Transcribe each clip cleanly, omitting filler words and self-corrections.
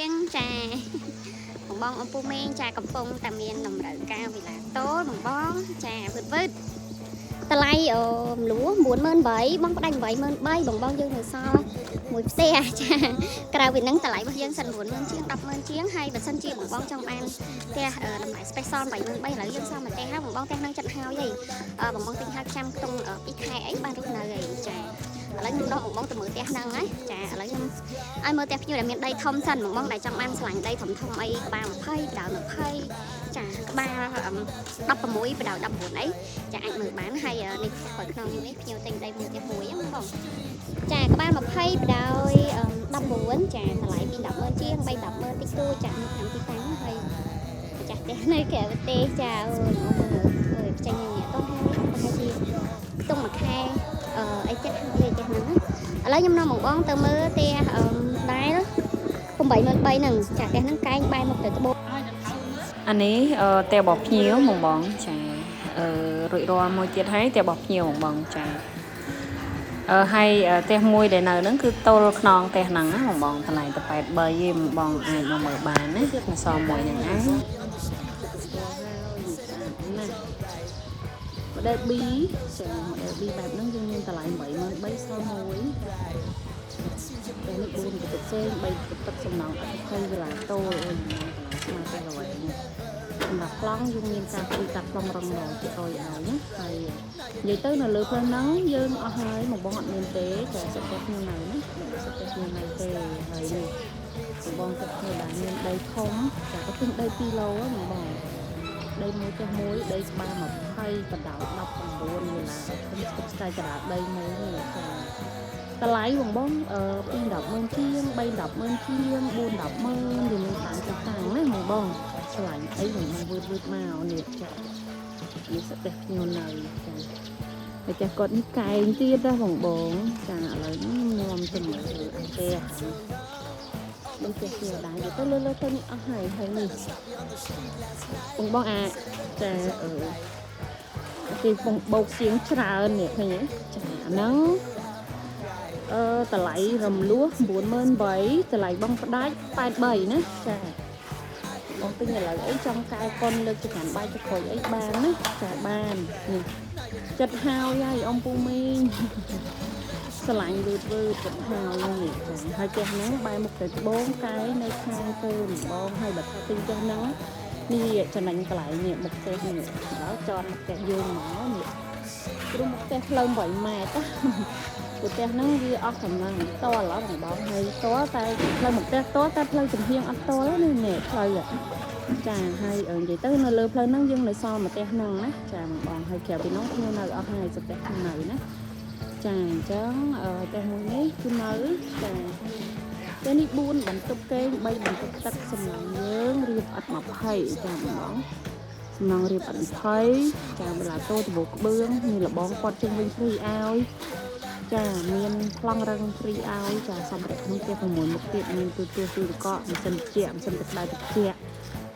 ងចាបងបងអំពូមេងចាកំពុងតែមានតម្រូវការវិឡាតូលបងបងចាវឺតវឺតតម្លៃអឺមលួ98000បងផ្ដាច់83000បងបងយើងនៅសល់មួយផ្ទះចាក្រៅពីហ្នឹងតម្លៃរបស់យើងសិន90000ជាង100000ជាងហើយបើសិនជាបងបងចង់បានផ្ទះតម្លៃ special 83000ឥឡូវយើងសល់មួយផ្ទះហើយបងបងផ្ទះហ្នឹងចិត្តហើយហីបងបងទិញហើយចាំខ្ទង់2ខែអីបានរស់នៅអីចាឥឡូវខ្ញុំដោះបងបងទៅមើលផ្ទះហ្នឹងហើយចាឥឡូវខ្ញុំឲ្យមើលផ្ទះភ្ញៀវដែលមានដីធំសិនបងបងដែលចង់បានឆ្លាញ់ដីធំធំអីក្បាល20បដ20ចាក្បាល16បដ19អីចាអាចមើលបានហើយនេះក្រោយខ្នងខ្ញុំនេះភ្ញៀវទិញដីមួយផ្ទះមួយហ្នឹងបងចាក្បាល20បដោយ19ចាតម្លៃពី100000ជាង3 100000តិចតួចចានៅតាមទីតាំងហើយម្ចាស់ផ្ទះនៅក្រៅប្រទេសចាអូយបងមើលអើយចេញនេះអត់ហើយប្រហែលជាខ្ទង់មួយខែអឺអីចិត្តហើយផ្ទះហ្នឹងណាឥឡូវខ្ញុំនាំបងបងទៅមើលផ្ទះអឺដែល83000ហ្នឹងចាផ្ទះហ្នឹងកែងបែរមកទៅត្បូង អានេះអឺផ្ទះរបស់ភ្ញៀវបងបងចាអឺរួចរាល់មួយទៀតហើយផ្ទះរបស់ភ្ញៀវបងបងចាអឺហើយផ្ទះមួយដែលនៅហ្នឹងគឺទល់ខ្នងផ្ទះហ្នឹងណាបងបងតម្លៃតែ83ទេបងបងអាចមកមើលបានណាមកសមួយហ្នឹងឯងណា model B ចា model B បែបហ្នឹងយើងមានតម្លៃ83000សល់មួយតែនេះ4បន្ទប់ផ្សេង3បន្ទប់ទឹកសំណង់អត់20វិឡាតូលអូយតម្លៃស្មើតែល្វែងសម្រាប់ប្លង់យើងមានការคุយកាត់ប្លង់រឹង100%ឲ្យណាហើយនិយាយទៅនៅលើផ្លូវហ្នឹងយើងអស់ហើយមកបងអត់មានទេចាសិតតែខ្ញុំនៅណាសិតតែខ្ញុំនៅទេហើយនេះបងបងទឹកគ្នាដែរមានដីធំចាក៏ទិញដី2ឡូហ្នឹងបងដីមួយផ្ទះមួយដីក្បាល20បដោយ19វិឡាខ្ញុំស្គប់ស្កាយកដាលដីមួយនេះចាតម្លៃបងបងអឺពី100000ជាង3 100000ជាង4 100000វាមានតាមទីតាំងណាបងបងឆ្លាញ់អីបងបងវឺតវឺតមកនេះចានេះសតេះភ្ញៀវនៅចាហើយចាស់គាត់នេះកែងទៀតណាបងបងចាឥឡូវនេះខ្ញុំនាំទៅមើលផ្ទះបងផ្ទះភ្ញៀវដែរនិយាយទៅលើលើទៅនេះអស់ហើយហើយនេះបងបងអាចចាអឺគេបងបោកសៀងច្រើននេះឃើញទេចាអាហ្នឹងអឺតម្លៃរំលោះ98000តម្លៃបងផ្ដាច់83ណាចាបងទិញឥឡូវអីចង់កែកុនលើកចង្ក្រានបាយចក្រួយអីបានណាចាបាននេះចិត្តហើយហើយអំពូមីងស្រឡាញ់លឺតវើចិត្តហើយនេះចាហើយផ្ទះហ្នឹងបែរមុខទៅត្បូងកែនៅខាងទៅបងហើយបើថាទិញផ្ទះហ្នឹងនេះចំណេញកន្លែងនេះមុខផ្ទះនេះដល់ចតមុខផ្ទះយើងមកនេះព្រោះមុខផ្ទះផ្លូវ8ម៉ែត្រព្រោះផ្ទះហ្នឹងវាអស់ចំណងតលហ៎បងបងហើយតតែផ្លូវមុខផ្ទះតតែផ្លូវចំហៀងអត់តនេះនេះផ្លូវចាហើយនិយាយទៅនៅលើផ្លូវហ្នឹងយើងនៅសល់មួយផ្ទះហ្នឹងណាចាបងបងហើយក្រៅពីនោះខ្ញុំនៅអស់ហើយសផ្ទះខ្ញុំនៅណាចាអញ្ចឹងផ្ទះមួយនេះគឺនៅចាផ្ទះនេះ4បន្ទប់គេង3បន្ទប់ទឹកសំណង់យើងរៀបអត់20ចាបងបងសំណង់រៀបអត់20ចាបន្លាតូដបូក្បឿងមានលបងគាត់ជុំវិញ free ឲ្យចាមានប្លង់រឹង free ឲ្យចាសម្រាប់ក្នុងផ្ទះ6មុខទៀតមានទូទស្សន៍ទូកកម៉ាស៊ីនត្រជាក់ម៉ាស៊ីនទឹកក្តៅត្រជាក់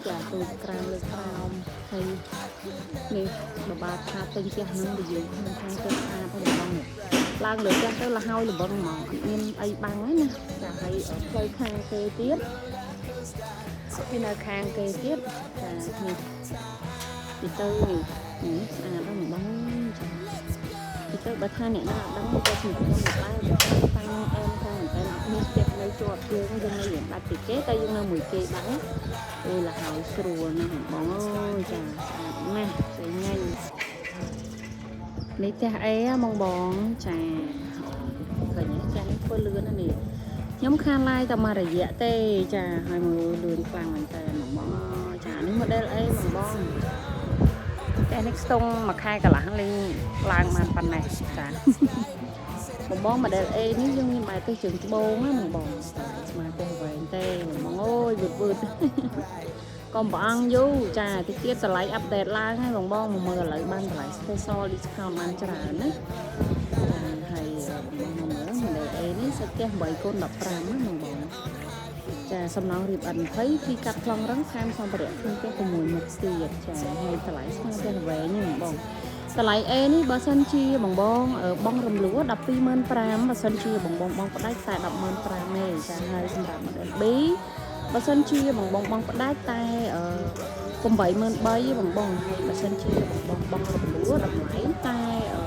ចាទូក្រាមលើក្រោមហើយនេះបបាថាទិញផ្ទះហ្នឹងវាយើងក្នុងខាងផ្ទះស្អាតហើយបងនេះឡើងលើផ្ទះទៅលហើយលបងហ្មងអត់មានអីបាំងទេណាចាហើយផ្លូវខាងគេទៀតពីនៅខាងគេទៀតចានេះពីទៅនេះនេះស្អាតហ្នឹងបងចាពីទៅបើថាអ្នកណាអត់ដឹងក៏សម្រាប់ខ្ញុំដែរតាំងអែមខាងតែអត់មានផ្ទះនៅជាប់ជើងយើងនៅរៀនដាច់ពីគេតែយើងនៅមួយគេដែរអូយលហើយស្រួលណាស់បងអើយចាស្អាតណាស់ស្អីញ៉ៃនេះផ្ទះអេបងបងចាឃើញទេចានេះធ្វើលឿនណាស់នេះខ្ញុំខានឡាយតែមួយរយៈទេចាហើយមើលលឿនខ្លាំងមែនតើបងបងចានេះ model A បងបងផ្ទះនេះស្ទង់មួយខែកន្លះលេងឡើងបានប៉ុណ្ណេះចាបងបង model A នេះយើងមានបែរទៅជើងត្បូងណាបងបងស្មើផ្ទះវែងទេបងបងអើយវឺតវឺតកុំប្រអងយូរចាតិចទៀតតម្លៃ update ឡើងហើយបងបងមកមើលឥឡូវបានតម្លៃ special discount បានច្រើនណាចាហើយបងបងមកមើល model A នេះសាច់ផ្ទះ8គុណ15ណាបងបងចាសំណងរៀបអិន20ពីកាត់ប្លង់រឹងថែមសម្ភារៈក្នុងផ្ទះ6មុខទៀតចាហើយតម្លៃស្មើផ្ទះវែងហ្នឹងបងតម្លៃ A នេះបើសិនជាបងបងបងរំលោះ125,000បើសិនជាបងបងបងផ្ដាច់តែ105,000ទេចាហើយសម្រាប់ model B បើសិនជាបងបងបងផ្ដាច់តែអឺ83000បងបងហើយបើសិនជាបងបងបងរំលួតម្លៃតែអឺ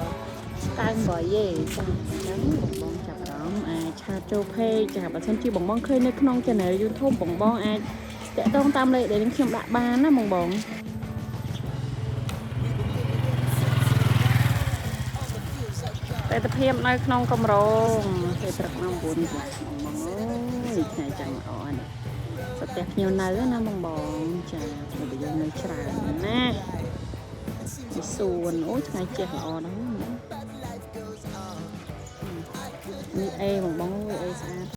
98ទេចាអញ្ចឹងបងបងចាប់អារម្មណ៍អាច chat ចូល page ចាបើសិនជាបងបងឃើញនៅក្នុង channel YouTube បងបងអាចតាក់ទងតាមលេខដែលនឹងខ្ញុំដាក់បានណាបងបង តែទភាពនៅក្នុងកម្រងគេព្រឹកម៉ោង9កន្លះបងបងអើយថ្ងៃចាំងល្អណាស់សត្វផ្ទះភ្ញៀវនៅណាបងបងចាព្រោះយើងនៅច្រើនណាស់នេះសួនអូយថ្ងៃជះល្អណាស់បងនេះអេបងបងអើយអេស្អាត។